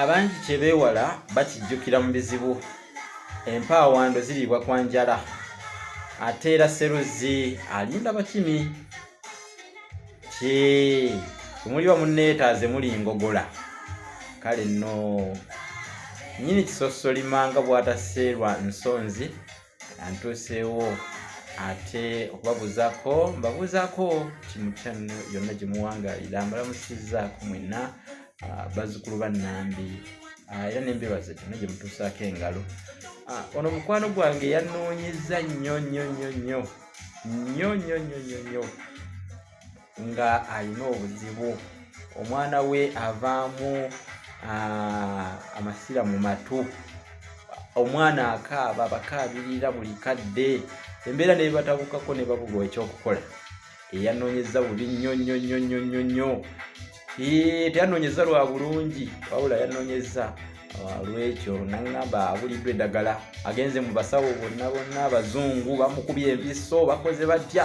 Abangi kye beewala bakijjukira mu bizibu. Empaawando ziriibwa kwa njala. Ateera sseruzzi alinda bakimi. Ki bwe muliba munneetaaze mulingogola. Kale nno nnyini kisosolima nga bw'ataseerwa nsonzi antuuseewo ate okubabuuzaako mbabuuzaako kimutya yonna gye muwangaalira mbalamusizzaako mwenna ah, bazzukulu ba Nnambi ah, era ne mbebaza gyonna gye mutuusaako engalo. Ah, ono mukwano gwange yannoonyezza nnyo nnyo nnyo nnyo nnyo nnyo nnyo nnyo nnyo nga alina obuzibu omwana we avaamu amasira mu matu omwana akaaba bakaabirira buli kadde embeera nebatabukako ne babulwa ekyokukola eyanoonyezza bubi nnyo nnyo nnyo nnyo nnyo nnyo teyanoonyezza lwa bulungi wabula yanoonyezza lwekyo naŋŋamba abuliddwa eddagala agenze mu basawo bonna bonna abazungu bamukubye empiso bakoze batya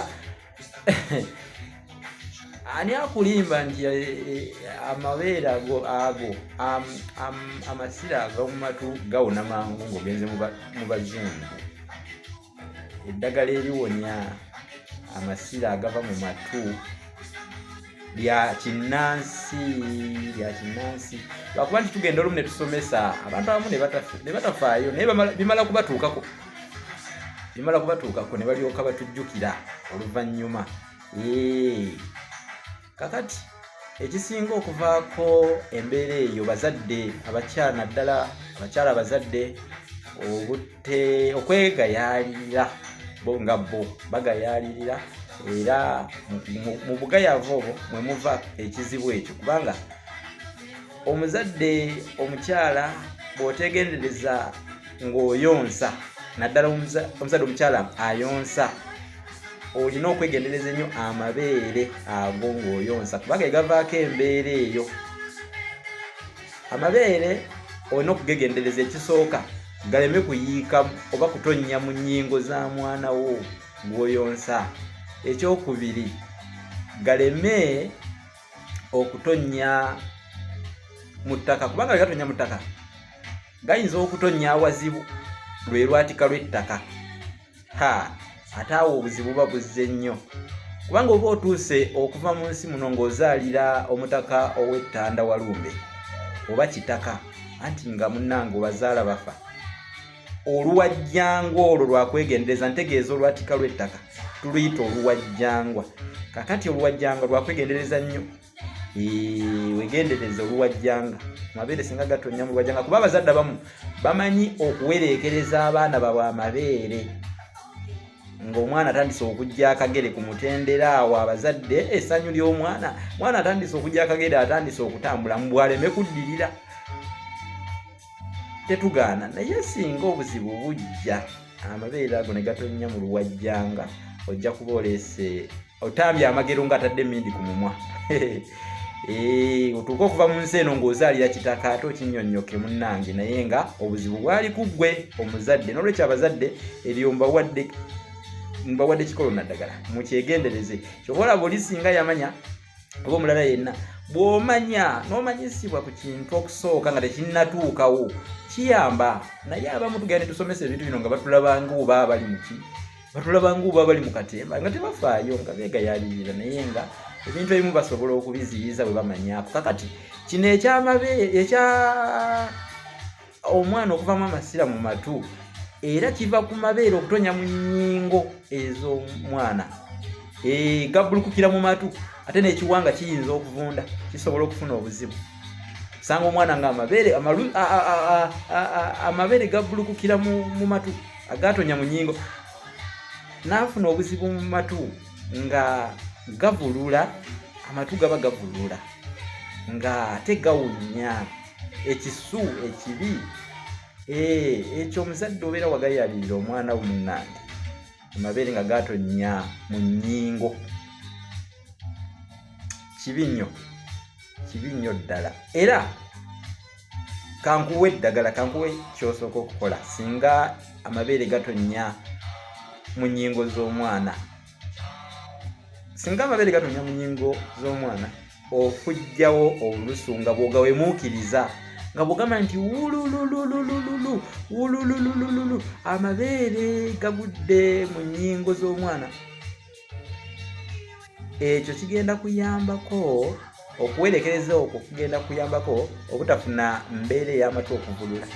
ani akulimba nti eh, eh, amabeere ago ago amasira ag'omu matu gawona mangu ng'ogenze mu bazungu eddagala eriwonya amasira agava mu matu lya kinnansi lya kinnansi lwakuba nti tugenda olumu ne tusomesa abantu abamu ne batafaayo naye bimala kubatuukako bimala kubatuukako ne balyoka batujjukira oluvannyuma kakati ekisinga okuvaako embeera eyo bazadde abakyala naddala abakyala abazadde obute okwegayaalirira bo nga bo bagayaalirira era mu bugayaavu obwo mwe muva ekizibu ekyo kubanga omuzadde omukyala bw'otegendereza ng'oyonsa naddala omuzadde omukyala ayonsa olina okwegendereza ennyo amabeere ago ng'oyonsa kubanga egavaako embeera eyo amabeere olina okugegendereza ekisooka galeme kuyiika oba kutonnya mu nnyingo za mwana wo gw'oyonsa ekyokubiri galeme okutonnya mu ttaka kubanga gatonya mu ttaka gayinza okutonnya awazibu lwe lwatika lw'ettaka ha ate awo obuzibu buba buzze nnyo kubanga oba otuuse okuva mu nsi muno ng'ozaalira omutaka ow'ettanda walumbe oba kitaka anti nga munnange obazaala bafa oluwajjangwa olwo lwakwegendereza ntegeeza olwatika lw'ettaka tuluyita oluwajjangwa kakati oluwajjangwa lwakwegendereza nnyo wegendereza oluwajjanga amabeere singa gatonya mu luwajjanga kuba abazadde abamu bamanyi okuwereekereza abaana babwe amabeere ng'omwana atandise okujja akagere ku mutendera awo abazadde essanyu ly'omwana mwana atandise okujja akagere atandise okutambula mbwaleme kuddirira tetugaana naye singa obuzibu bujja amabeere ago ne gatonnya mu luwajjanga ojja kuba oleese otambye amagero nga atadde emindi ku mumwa eh, otuuke okuva mu nsi eno ng'ozaalira kitaka ate okinyonnyoke munnange naye nga obuzibu bwali ku ggwe omuzadde n'olwekyo abazadde eryo mbawadde mbawadde kikolo naddagala mukyegendereze kyova olaba oli singa yamanya oba omulala yenna bw'omanya n'omanyisibwa ku kintu okusooka nga tekinnatuukawo kiyamba naye abamu tugenda ne tusomesa ebintu bino nga batulaba nga oba abali muki batulaba nga oba bali mu katemba nga tebafaayo nga beegayaalirira naye nga ebintu ebimu basobola okubiziyiza bwe bamanyaako kakati kino ekyamabe ekya omwana okuvamu amasira mu matu era kiva ku mabeere okutonya mu nnyingo ez'omwana eh, gabbulukukira mu matu ate n'ekiwanga kiyinza okuvunda kisobola okufuna obuzibu sanga omwana nga amabeere amabeere gabbulukukira mu matu agatonya mu nnyingo n'afuna obuzibu mu matu nga gavulula amatu gaba gavulula nga ate gawunya ekisu ekibi eh, ekyo omuzadde obeera wagayalirira omwana wo munnange amabeere nga gatonnya mu nnyingo kibi nnyo kibi nnyo ddala era kankuwe eddagala kankuwe kyosooka okukola singa amabeere gatonnya mu nnyingo z'omwana singa amabeere gatonya mu nyingo z'omwana ofujjawo obulusu nga bwogawemuukiriza Nga bw'ogamba nti wululululululu wulululululu, amabeere gagudde mu nnyingo z'omwana. Ekyo kigenda kuyambako okuwerekereza okwo kugenda kuyambako obutafuna mbeera ey'amatu okuvulula.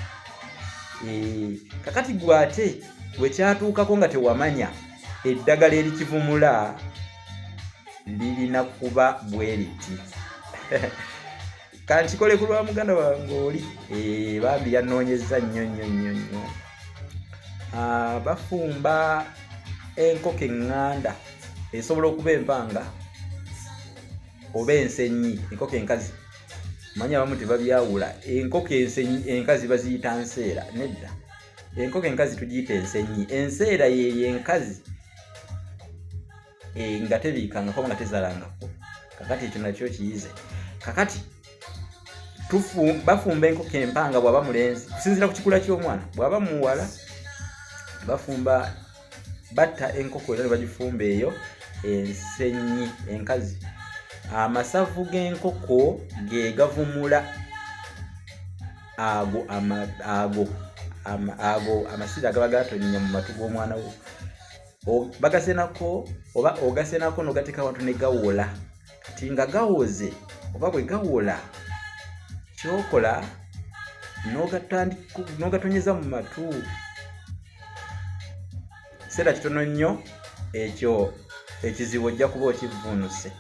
Kakati gwe ate bwe kyatuukako nga tewamanya eddagala erikivumula lirina kuba bwe riti. Kankikole ku lwa muganda wange oli, bambi yannoonyezza nnyo nnyo nnyo nnyo. Bafumba enkoko eŋŋanda, esobola okuba empanga oba ensenyi. Enkoko enkazi, manyi abamu tebabyawula, enkoko ensenyi enkazi baziyita nseera. Nedda, enkoko enkazi tugiyita ensenyi. Enseera yeyo enkazi nga tebiikangako nga tezalangako. Kakati ekyo nakyo kiyize. Kakati bafumba enkoko empanga bw'aba mulenzi kusinziira ku kikula ky'omwana. Bw'aba muwala, bafumba, batta enkoko era ne bagifumba eyo ensenyi enkazi. Amasavu g'enkoko ge gavumula ago ago ago amasira agaba gatonnya mu matu g'omwana wo. Bagasenako oba ogasenako nogateeka awantu ne gawola. Kati nga gawoze oba bwe gawola, kyokola n'ogatonyeza mu matu kiseera kitono nnyo, ekyo ekizibu ojja kuba okivvuunuse.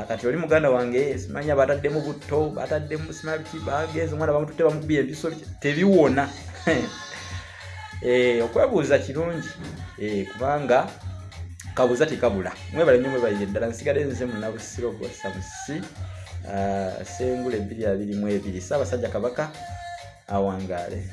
Kati oli muganda wange, simanya bataddemu butto, bataddemu simanya biki, bagenze omwana bamututte bamukubye empiso, tebiwona. Okwebuuza kirungi, kubanga kabuza tekabula. Mwebale nnyo, mwebalire ddala. Nsigale nze Munnabusiro Gwasamusi Sengule 2022. Ssaabasajja Kabaka awangaale.